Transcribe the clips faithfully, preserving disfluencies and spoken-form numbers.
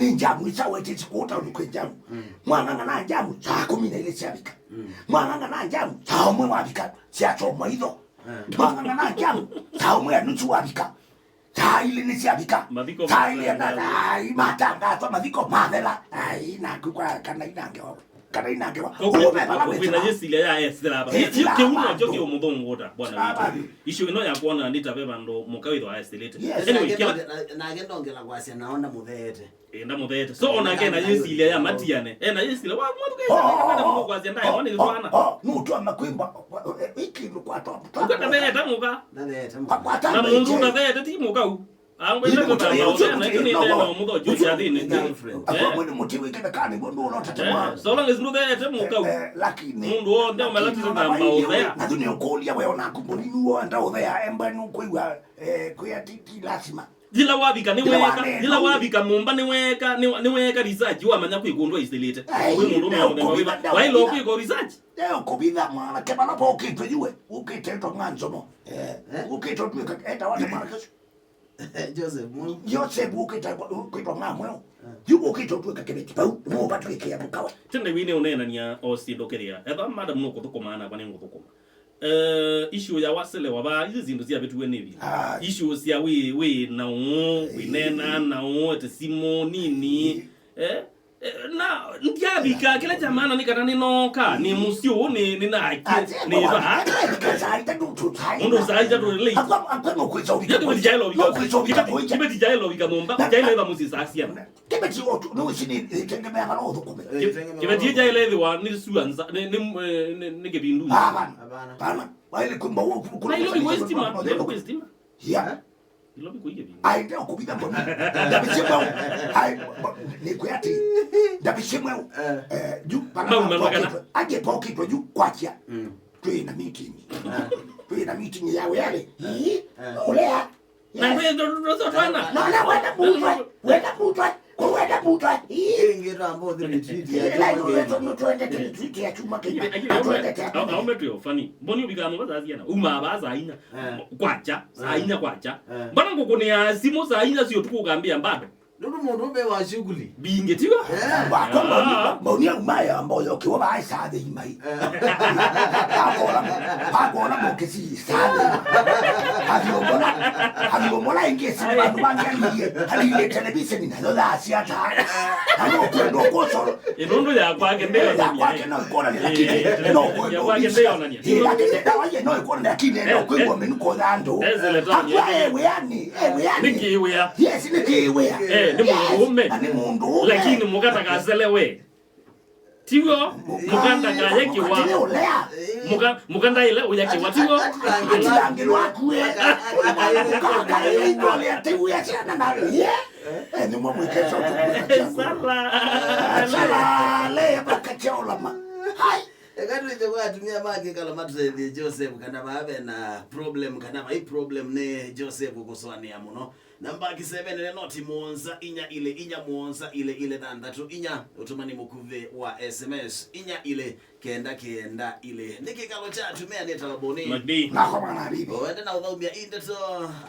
Nĩ njamu ĩsa wetĩsĩ kũu taoni kwĩ njamu. Mwang'ang'ana njamu saa kũmi na ilĩ syavika. Mwang'ang'ana njamu saa ũmwe wavika, syasoma itho. Mwang'ang'ana njamu saa ũmwe na nusu wavika. Saa ilĩ nĩsyavika. Mathiko saa ilĩ matangathwa. Ai, matangathwa, mathiko mathela. Ai, naku kwa kana inange wao. Kana inangewa. Ũme vala wĩtĩla. Kwĩna yĩsilya ya esĩla ava. Esĩla kĩu nokyo kĩũmũthũngũta, bwana witũ. Icio ĩno ya kuona nĩ ta ve vandũ mũka wĩthwa esĩlĩte. Yes. Anyway, kĩla nake ndongela kwasya nao ndamũtheete. Enda mũtheete. So onake ena yĩsilya ya matiane. Ena yĩsilya wa mwathukesana kwasya ndae mwana nĩ twana. Nũtwa makwimba ikĩndũ kwa twa. Ũkata theete mũka. Ndatheete mũka. Na mũndũ ndatheete ti mũka u. Angwenda kũtamba ũthea na ĩtu nĩ ndeema ũmũtho juu kyathĩnĩ. Akamwene mũtiwĩke mekani mũndũ ũlotete mwa. So long as ndũtheete mũkau. Lakini mũndũ wothe ũmalatĩte thamba ũthea. Na tu nĩ ũkũlya we ona kumboni nuo enda ũthea emba nũkwĩw'a kwĩa ti ti lazima. Yĩla wavika nĩweeka, yĩla wavika mũmba nĩweeka, nĩweeka research wamanya kwĩ kũndũ aisĩlĩte. Kwĩ mũndũ ũmwe mũthemba wĩva waĩle kwĩka research. Leo kũvitha mwanake vala vokĩtwe yuwe ũkĩtetwa ng'anzomo. Ũkĩtetwa tuĩka etawa nĩ mwanake ũcio. Joseph Mweu. Joseph ũkĩta kwĩtwa ng'a Mweu. Yu ũkĩta ũtuĩka kĩveti vau nũvatwĩkĩa mũkawa. Tenda wine ũneenania o syĩndũ kĩrĩa etha madam nũkũthũkũma nakwa nĩngũthũkũma. Eh, issue ya waselewa vaa izi syĩndũ syavĩtiwe nĩ vi. Issue sya wĩ wĩ na ũũ wĩneenaa na ũũ ete simũ nini. Eh, Eh, na ndyavika kĩla kya maana nĩ kana nĩnooka nĩ mũsyĩ ũũ nĩ nĩ nake nĩ vaa. Mũndũ saa itatũ late. Kĩveti kyaĩla ũvika nyũmba kyaĩla ĩva mũsyĩ saa siana. Kĩveti kyaĩla ĩthĩwa nĩ sua nza nĩ nĩ nĩ kĩvindu. Nailovi kwĩ stima. Nailovi kwĩ stima. Aendee kũvitha mboni. Ndavisie mweu. Ai, nĩkwĩa atĩ ndavisie mweu. Eh, yu vala angĩpokĩtwe yu kwakya. Twĩ na meeting. Twĩ na meeting ya wĩalĩ. Ii, ũlea. Na ndwĩ ndũtwana. Nona wenda mutwe. Wenda mutwe. Kũwenda mutwe. Ii. Ĩngĩ twamba ũthi retreat ya. Ĩla ĩno nĩtwendete retreat ya chuma kĩnya. Atwendete. Aume twĩ ofani. Mboni ũvikaa nyũmba saa siana. Umaa vaa saa inya. Kwacha, saa inya kwacha. Mbona ngũkũnĩaa simũ saa inya sya ũtukũ ũkambĩa bado? Nũndũ mũndũ ũme wa shughuli mbingĩ tiwa. Mboni aumaya mboyo kĩwa vaĩ saa thĩ imai. Pakola, pakola mokesi saa thĩ. Athiomola, athiomola ingĩ sini vandu vangi aliye, aliye television nayo thaa sia taa. Nayo kwendo kosoro. Ĩnũndũ ya kwake ndĩonania. Ya kwake no ĩkuonania lakini no kwendo ũngĩ. Ĩĩ, lakini ndawa ye no ĩkuonania lakini no kwĩw'a mĩnuko ya andũ. Akwa e wĩani, e wĩani. Nĩkĩ wĩa? Yes, nĩkĩ wĩa? Eh, nĩ mũndũ ũme. Na nĩ mũndũ ũme. Lakini mũka ndakaselewe. Tiw'o, mũka ndakaye kĩwa. Mũka, mũka ndaĩle ũya kĩwa, tiw'o? Atilangĩlwa akue. Ũkakaĩle itolea tiw'o ya syana na ye. Eh, nĩmwe mwĩkesa ũtukũ. Sala. Sala, le, vakacha ũlama. Hai. Eka twĩthe kwa atumĩa ma kĩkalo matũtethye Joseph kana vaa ve na problem kana vai problem nĩ Joseph kũsũanĩa mũno. Namba kĩseve nene noti mũonza inya ilĩ inya mũonza ilĩ ilĩ thanthatũ inya, ũtũmani mũkuvĩ wa S M S inya ilĩ kenda kenda ilĩ. Nĩ kĩkalo kya atumĩa nĩ Talaboni. Madi. Nako mwana bibi. Wende na ũthaumya i ndeto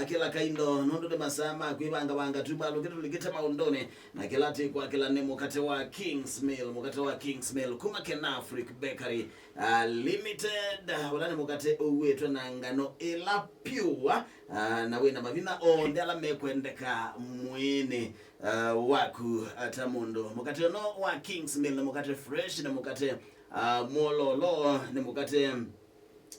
akĩla kaindo nũndũ nĩ masaa ma kwĩvangavanga tubalũkĩte tũlikĩte maũndũnĩ. Na kĩla tĩkwakĩla nĩ mũkate wa Kings Meal, mũkate wa Kings Meal kuma Kenafric Bakery uh, Limited. Uh, ũla nĩ mũkate ũuĩtwe na ngano ĩla pure uh, na wĩna mavinya onthe ala mekwendeka mwĩĩnĩ uh, waku uh, ta mũndũ. Mũkate ũno wa Kings Meal nĩ mũkate fresh, nĩ mũkate uh, mwololo, nĩ mũkate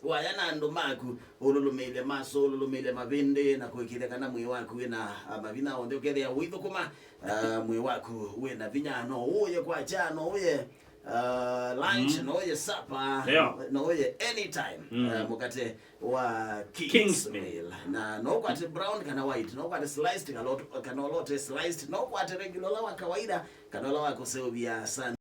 waya na andũ maku, ũlũlũmĩile maso, ũlũlũmĩile mavĩndĩ, na kũĩkĩĩthya kana mwĩĩ waku wĩna ah, mavinya onthe. Ũkethĩa ũithũkũma, ah, mwĩĩ waku wĩna vinya, no ũye kwakya, no ũye ah, lunch, no ũye supper, no ũye anytime. Ah, mũkate wa Kings Meal. Na no ũkwate brown kana white, no ũkwate sliced kana ot- kana ũlote sliced, no ũkwate regular ũla wa kawaida kana ũla wa kũseũvya sandwich.